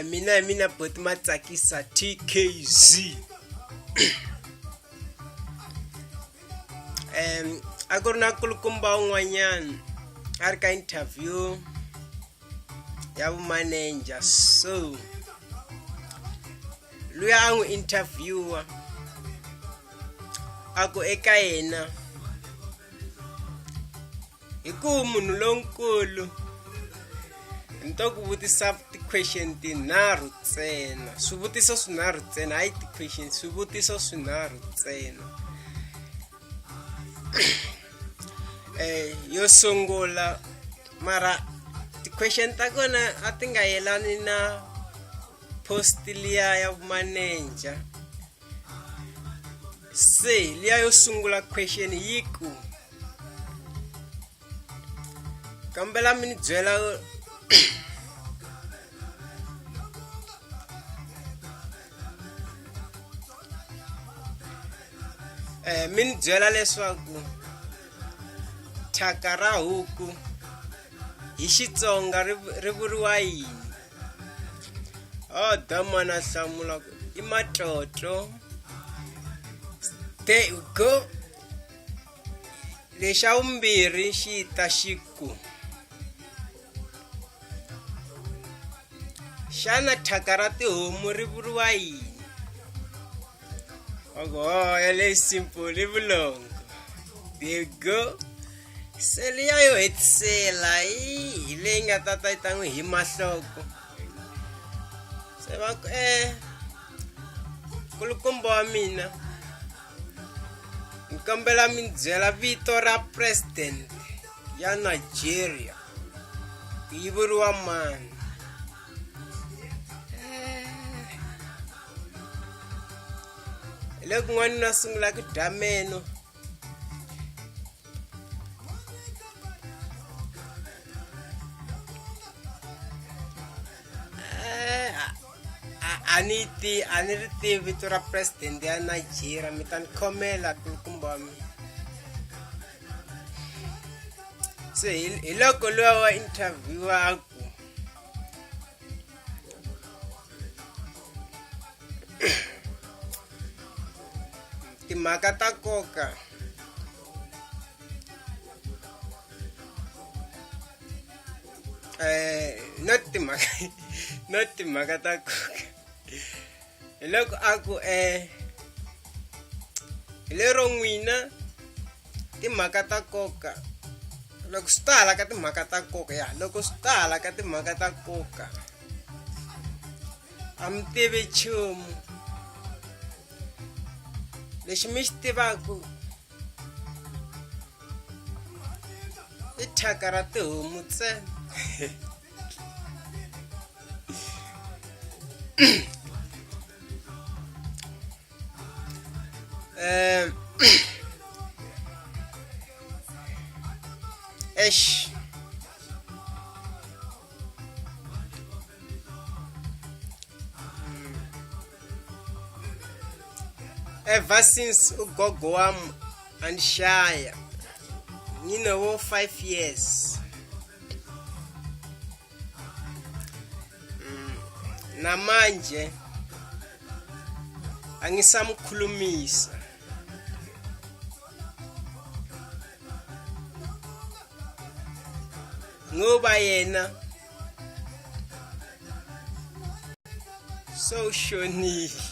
Mina hi mina boti Matsakisa T_K_Z. A ku ri na nkulukumba un'wanyana a ri ka interview ya vu-manager so luya a n'wi interview-a a ku eka yena hi ku munhu lonkulu ni to ku vutisa ti-question tinharhu ntsena swivutiso swinharhu ntsena hayi ti-question swivutiso swinharhu ntsena yo sungula mara ti-question ta kona a ti nga yelani na post liya ya vumaneja se liya yo sungula question yi ku kombela mi ni byela mi ni byela leswaku thyaka ra huku hi Xitsonga ri ri vuriwa yini oh damana a hlamula ku i matlotlo there you go Lexa vumbirhi xi ta xi ku, Xana thyaka ra tihomu ri vuriwa yini? Va ku, Oh, yaleyi simple i vulongo. There you go. Se liya yo hetisela hi leyi nga ta ta yi ta n'wi hima nhloko. Se va ku, nkulukumba wa mina ni kombela mi ni byela vito ra president ya Nigeria yi vuriwa mani hi le kun'wana na sungula ku dya meno A ni ti a ni ri tivi vito ra president ya Nigeria mi ta ni khomela kulukumba wa mina se hi hi loko luya wa interview a ku timhaka ta nkoka not timhaka not timhaka ta nkoka hi loko a ku hi lero n'wina timhaka ta nkoka loko swi ta hala ka timhaka ta nkoka ya loko swi ta hala ka timhaka ta nkoka a mi tivi nchumu lexi mi xi tivaku i thyaka ra tihomu ntsena eish ever since ugogo wam andishaya nginowo 5 years namanje angisamkhulumisa ngoba yena sowushonile.